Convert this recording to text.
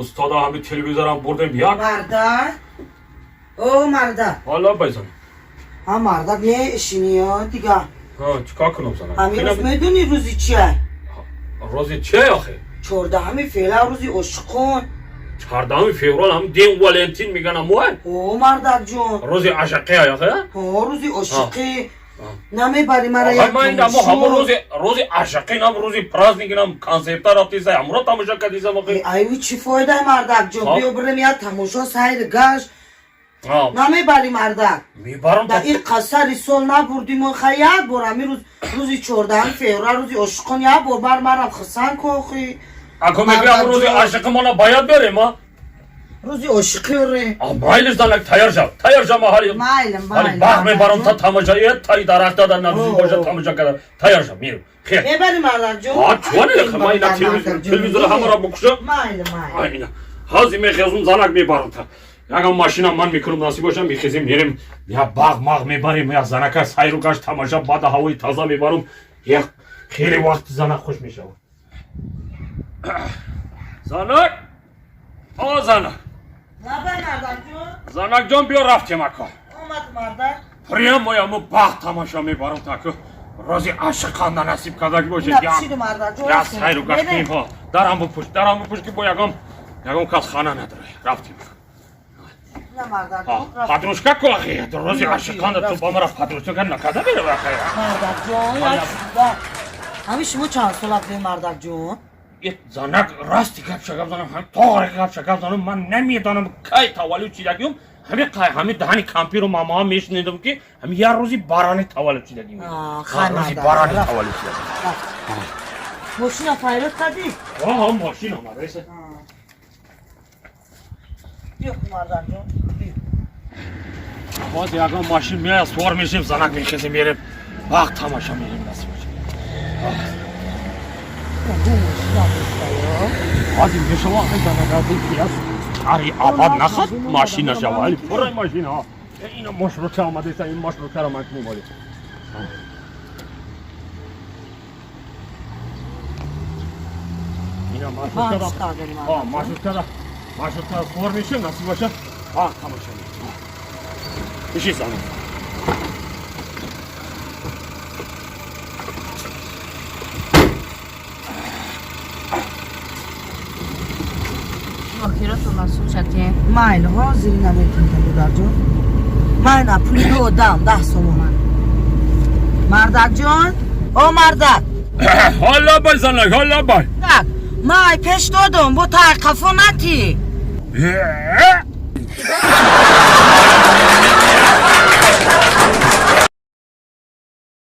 Устода ҳами телевизорам бурдем як. Мардак, о мардак. Ҳала байзан. Ҳа, мардак, мешиниё дига? Ҳа, чикор кунам, занак? Ҳамин рӯз медонӣ рӯзи чия? Рӯзи чия охе? 14-уми феврал, рӯзи ошиқон. 14-уми феврал, ҳам день Валентин меган, амуай? О, мардакҷон. Рӯзи ашақия охе? О, рӯзи ошиқӣ. Намебарӣ мара як? Ман ин ҳамо рӯзи ашақӣ нам, рӯзи праздник нам, консерта рафтиса, ҳамро тамошо кардисам охе. Ай, чӣ фоида, мардакҷон? Биё бирем як тамошо, сайри гашт. Намебарӣ, мардак? Мебарам. Да ин қасари сол набурдим. Хай, як бор ҳамин рӯз, рӯзи 14-уми феврал, рӯзи ошиқон, як бор бар марам хурсанд ку охи. Ако мегӯям, рӯзи ашиқимона бояд берем, а? Рӯзи ошиқӣ ре. Майлиш, занак, тайёр шав, тайёр шав, ма ҳали Майлам. ҳали бағ мебарам та тамошо, таи дарахта дар наздик боша тамошо карда. Тайёр шав, мирем, хер. Мебарӣ, мардакҷон? Чуане, ма ина телевизора ҳамаро бикушам. Майли, майли. Ина ҳази мехезум, занак, мебарам та ягон машина ман мекунам, насиб бошам, мехезем, мерем, я бағ мағ мебарем, я занака сайру гашт, тамоша, баъда ҳавои таза мебарам, як хеле вақт занак хуш мешавад. Занак, о занак. Лабай, мардакҷон. Занакҷон, биё, рафтем, ака. Омад, мардак. Прямо яму бағ тамоша мебарам, таку рози ашиқанда насиб кардаги бошед. Я сайру гашт кунем. Дарам бупуш, дарам бупуш, ки бо ягон кас хана надорад. Рафтем. Подружка ку ахи, рӯзи ашиқанда ту ба мара подружка накарда мерава ахи. Мардакҷон, ҳамин шумо чанд сола будем, мардакҷон? Занак, расти гапша гап занам, ҳами тоғре гапша гап занам, ман намедонам кай таваллуд шидагиюм. Ҳами қай ҳами даҳани кампиру мамаҳо мешунидам, ки ҳами як рӯзи барани таваллуд шидагиюм. Рӯзи барани таваллуд шидагиюм. Мошина файрод кардӣ? Ҳа, мошин омада. Биё, мардакҷон. Боз ягон мошин меояд, сувор мешем, занак, мехезем, мерем, вақт тамоша мерем, насиб бошад. Ҳозир мешава, ари абад нахад машина шава, али пурай машина. Ина маршрутка омадеса, ин маршруткаро ман кунем оли. Ина маршруткара, маршруткара, маршруткара сувор мешем, насиб бошад, вақт тамоша мерем. Биши, занак. Майли, ҳозир ина метунта, додарҷон. Майна, пули ду одам 10 сомон. Мардакҷон, о мардак. Ҳала бай, занак, ҳала бай. Так, май пеш додум, бо тай қафо натӣ.